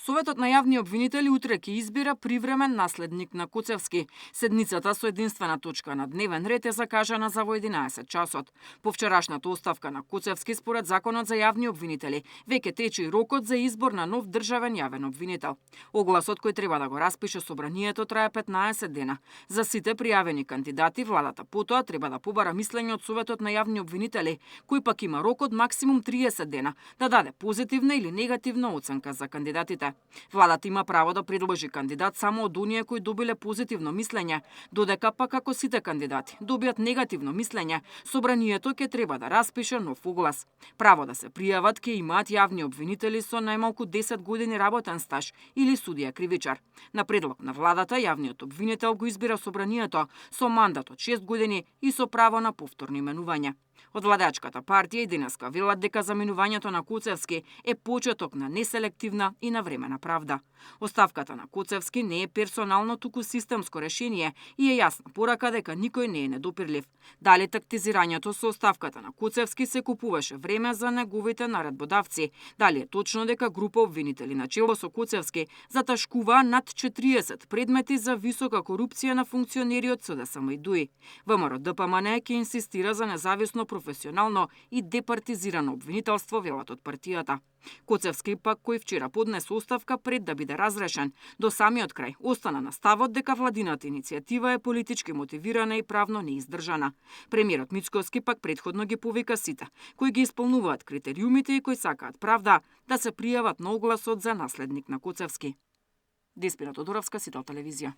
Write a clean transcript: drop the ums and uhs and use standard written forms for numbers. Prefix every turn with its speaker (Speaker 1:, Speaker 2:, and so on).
Speaker 1: Советот на јавни обвинители утре ќе избира привремен наследник на Куцевски. Седницата со единствена точка на дневен ред е закажана за во 11 часот. По вчерашната оставка на Куцевски според Законот за јавни обвинители, веќе тече и рокот за избор на нов државен јавен обвинител. Огласот кој треба да го распише собранието трае 15 дена. За сите пријавени кандидати, владата потоа треба да побара мислење од Советот на јавни обвинители, кој пак има рок од максимум 30 дена да даде позитивна или негативна оценка за кандидатите. Владата има право да предложи кандидат само од оние кои добиле позитивно мислење, додека пак ако сите кандидати добијат негативно мислење, собранието ќе треба да распише нов оглас. Право да се пријават ќе имаат јавни обвинители со најмалку 10 години работен стаж или судија кривичар. На предлог на владата, јавниот обвинител го избира собранието со мандат од 6 години и со право на повторно именување. Од владачката партија и денеска велат дека заменувањето на Куцевски е почеток на неселективна и навремена правда. Оставката на Куцевски не е персонално, туку системско решение и е јасна порака дека никој не е недопирлив. Дали тактизирањето со оставката на Куцевски се купуваше време за неговите наредбодавци? Дали е точно дека група обвинители на чело со Куцевски заташкуваа над 40 предмети за висока корупција на функционери од СДСМ и ДУИ? ВМРО-ДПМН ќе инсистира за независно, професионално и департизирано обвинителство, велат од партијата. Куцевски пак, кој вчера поднесе оставка пред да биде разрешен, до самиот крај остана на ставот дека владината иницијатива е политички мотивирана и правно неиздржана. Премиерот Мицкоски пак претходно ги повика сите кои ги исполнуваат критериумите и кои сакаат правда да се пријават на огласот за наследник на Куцевски. Деспина Тодоровска, Сител телевизија.